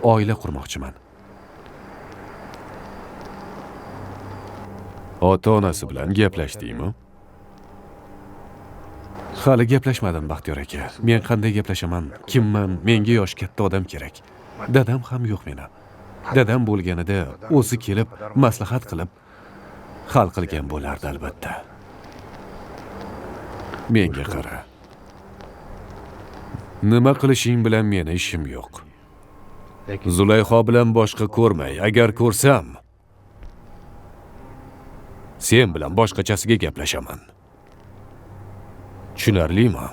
Oila qurmoqchiman. Ota-onasi bilan gaplashdingmi? Hali gaplashmadim, Baxtiyor aka. Men qanday gaplashaman? Kimman? Menga yosh katta odam kerak. Dadam ham yo'q meni. Dadam bo'lganida o'zi kelib maslahat qilib hal qilgan bo'lardi albatta. Menga qara. Nima qilishing bilan meni ishim yo'q. Zulayho bilan boshqa ko'rmay, agar ko'rsam, sen bilan boshqachasiga gaplashaman. Tushunarlimi?